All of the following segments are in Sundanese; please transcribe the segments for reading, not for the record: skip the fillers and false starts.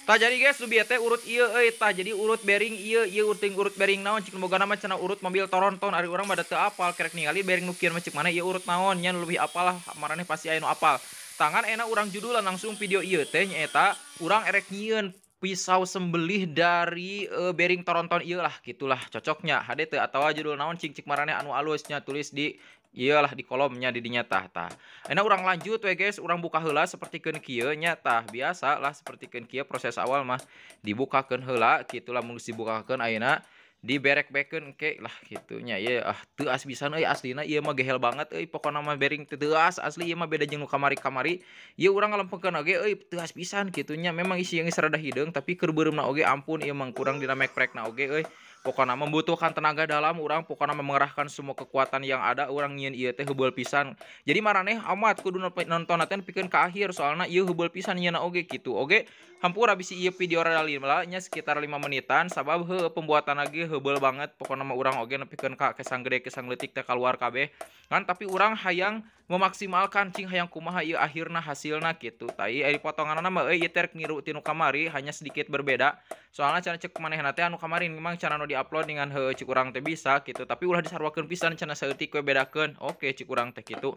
Tah jadi guys, nu bieu teh urut ieu euy, tah jadi urut bearing ieu, ieu urut bearing naon cik boga nama cenah urut mobil Toronton, ari urang mah da teu apal kerek ningali bearing nu kieu mah cik mana ieu urut naon nya nu leuwih apal lah maraneh pasti aya nu apal. Tangan enak urang judulan langsung video ieu teh nyaeta urang erek nyieun pisau sembelih dari bearing Toronton ieu lah gitulah cocoknya hade teu atawa judul naon cing cik maraneh anu alusnya tulis di iyalah di kolomnya di dinya tah tah. Enak urang lanjut we guys, urang buka heula sapertikeun kieu nya tah biasa lah sapertikeun kieu proses awal mah dibukakeun heula kitulah mun geus dibukakeun ayeuna diberek-bekeun engke lah kitu nya ieu ah teuas pisan euy aslina ieu mah gehel banget euy pokona mah bearing teu teuas asli ieu mah beda jeung nu kamari-kamari ieu urang ngalempengkeun oge euy teuas pisan kitu nya memang isi geus rada hideung tapi keur beureumna oge ampun ieu mah kurang dina mekprekna oge euy. Pokona membutuhkan tenaga dalam urang pokona mengerahkan semua kekuatan yang ada urang nyieun ieu teh heubeul pisan. Jadi maraneh amat kudu nonton teh pikeun ka akhir soalna ieu heubeul pisan nyieunna oge kitu. Oge hampura bisi ieu video rada lila nya sekitar 5 menitan sabab heuh pembuatan lagi heubeul banget pokona mah urang oge nepikeun ka kesang gede kesang leutik teh kaluar kabeh. Kan tapi urang hayang memaksimalkan cing hayang kumaha ieu akhirna hasilna kitu. Tai ari potonganna mah euy ieu teh rek niru tinu kamari hanya sedikit berbeda. Soalna cenah cek manehna teh anu kamari memang cenah nu diupload dengan heuh cik urang teh bisa gitu tapi ulah disarwakeun pisan cenah saeutik we bedakeun. Oke cik urang teh kitu.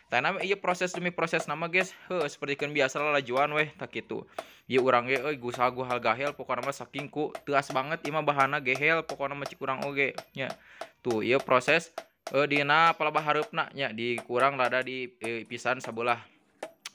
Tah nama ieu proses demi proses nama guys heuh sapertikeun biasa lalajuan weh tah kitu. Ieu urang ge euy gusal guhal gahel pokona mah saking ku teuas banget ieu mah bahanna gehel pokona mah cik urang oge nya. Tuh ieu proses dina palebah hareupna nya dikurang rada di pisan sabelah.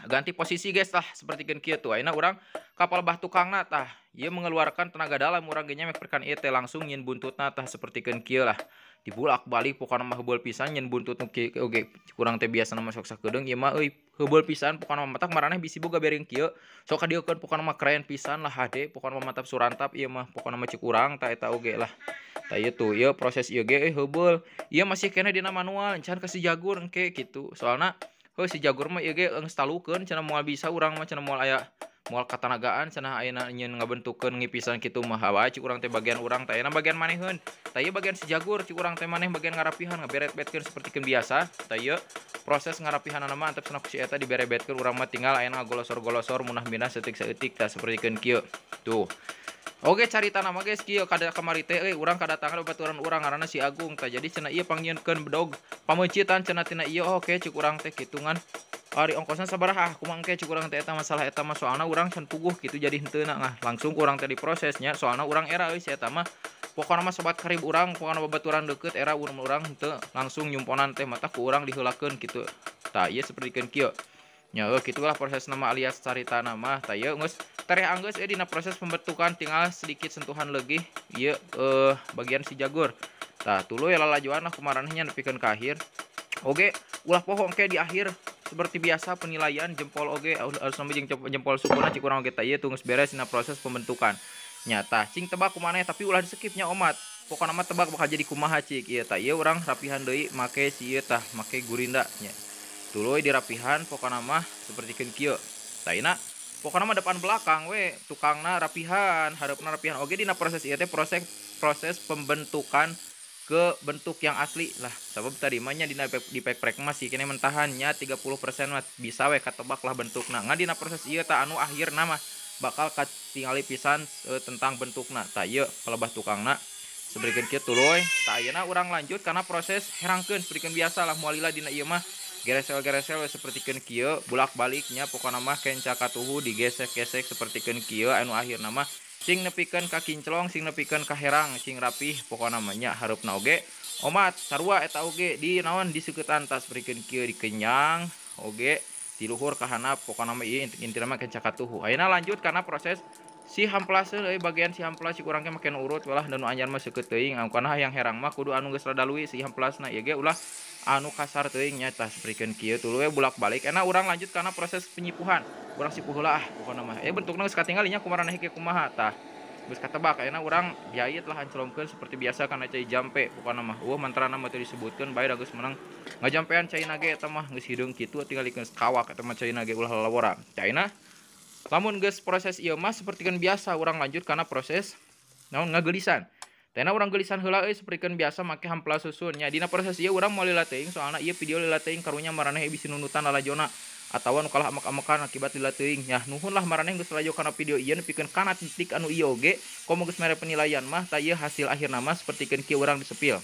Ganti posisi guys lah sapertikeun kieu tuh. Ayeuna urang ka palebah tukangna tah ieu mengeluarkan tenaga dalam urang ge nya mekperkan ieu teh langsung nyieun buntutna tah sapertikeun kieu lah. Dibulak-balik pokona mah heubeul pisan nyieun buntut nu kieu oge kurang teh biasana mah sok sakedeung ieu mah euy heubeul pisan pokona mah matak maraneh bisi boga bearing kieu sok kadieukeun pokona mah keren pisan lah hade pokona mah mantap surantap ieu mah pokona mah cik urang tah eta oge lah. Tah ieu tuh ieu proses ieu ge euy heubeul ieu masih keneh dina manual encan ka si Jagur engke kitu soalna heuh si Jagur mah ieu ge geus talukeun cenah moal bisa urang mah cenah moal aya moal katanagaan cenah ayeuna nyieun ngabentukeun ngipisan kitu mah hawa cik urang teh bagian urang teh ayeuna bagian maneheun tah ieu bagian si Jagur cik urang teh maneh bagian ngarapihan ngaberet-beretkeun sapertikeun biasa tah ieu proses ngarapihanana mah antep cenah ku si eta diberebetkeun urang mah tinggal ayeuna ngagolosor-golosor munah minah saeutik-saeutik tah sapertikeun kieu tuh. Oke carita nama guys kieu kada kamari teh euy urang kadatangan babaturan urang ngaranna si Agung tah jadi cenah ieu pangyieunkeun bedog pameuncitan cenah tina ieu oke cik urang teh kitungan ari ongkosna sabaraha ah kumaha engke cik urang teh eta masalah eta mah soalna urang can puguh kitu jadi henteuna ngah langsung urang teh diprosesnya soalna urang era euy si eta mah pokona mah sobat karib urang pokona babaturan deukeut era urang henteu langsung nyumponan teh mata ku urang diheulakeun kitu tah ieu sapertikeun kieu nya heuh kitulah proses nama alias carita nama tah ieu geus tereh anggeus euy dina proses pembentukan tinggal sedikit sentuhan leuwih ieu bagian si Jagur tah tuluy lalajuan lah kumaraneh nya nepikeun ka akhir. Oge ulah poho engke di akhir seperti biasa penilaian jempol oge harus sampe jeung jempol sukuna cik urang oge tah ieu tuh geus beres dina proses pembentukan nya tah cing tebak kumaneh tapi ulah di skip nya omat pokona mah tebak bakal jadi kumaha cik ieu tah ieu urang rapihan deui make si ieu tah make gurinda nya tuluy dirapihan pokona mah sapertikeun kieu tah ieu pokona mah depan belakang we tukangna rapihan hareupna rapihan oge dina proses ieu teh proses pembentukan ke bentuk yang asli lah sabab tadi mah nya dina di pek-prek masih kene mentahannya 30% mah bisa we katebak lah bentukna ngan dina proses ieu tah anu akhirna mah bakal katingali pisan tentang bentukna tah ieu palebah tukangna sapertikeun kieu tuluy tah ayeuna urang lanjut kana proses herangkeun sapertikeun biasa lah moal lila dina ieu mah geresel-geresel we sapertikeun kieu bulak-baliknya pokona mah kenca katuhu digesek-gesek sapertikeun kieu anu akhirna mah sing nepikeun ka kinclong sing nepikeun ka herang sing rapih pokona mah nya hareupna oge omat sarua eta oge di naon diseuketan tas sapertikeun kieu dikenyang oge di luhur ka handap pokona mah ieu intina mah kenca katuhu. Ayeuna lanjut kana proses si hamplaskeun euy bagian si hamplas si urang ge make nu urut walah dan nu anyar mah seukeut teuing kana hayang herang mah kudu anu geus rada leuwih si hamplasna ieu ge ulah anu kasar teuing nya tah sapertikeun kieu tuluy we bulak-balik. Enak urang lanjut kana proses penyipuhan. Urang sipuh heula ah pokona mah. Bentukna geus katingali nya kumaha kieu kumaha tah. Geus katebak ayeuna urang jahit lah ancelomkeun seperti biasa kana cai jampe pokona mah. Eueuh mantrana mah teu disebutkeun bae da geus menang ngajampean caina ge eta mah geus hideung kitu tingalikeun kawak eta mah caina ge ulah lalawora. Caina lamun geus proses ieu mah sapertikeun biasa urang lanjut kana proses naon ngageulisan. Tena urang geulisan heula euy sapertikeun biasa make hamplas susun nya dina proses ieu urang moal lila teuing soalna ieu video lila teuing karunya maraneh bisi nundutan lalajona. Atawa nu kalah amek-amekan akibat lila teuing. Yah nuhun lah maraneh geus lalajo kana video ieu nepikeun kana titik anu ieu oge. Komo geus mere penilaian mah tah ieu hasil akhirna mah sapertikeun kieu urang disepil.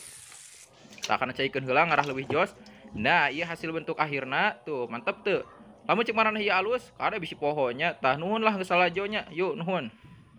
Tah kana caikeun heula ngarah leuwih jos. Nah, ieu hasil bentuk akhirna tuh mantep teu. Lamun cek maraneh ieu alus, kada bisi poho nya. Tah nuhun lah geus lalajo nya. Yuk nuhun.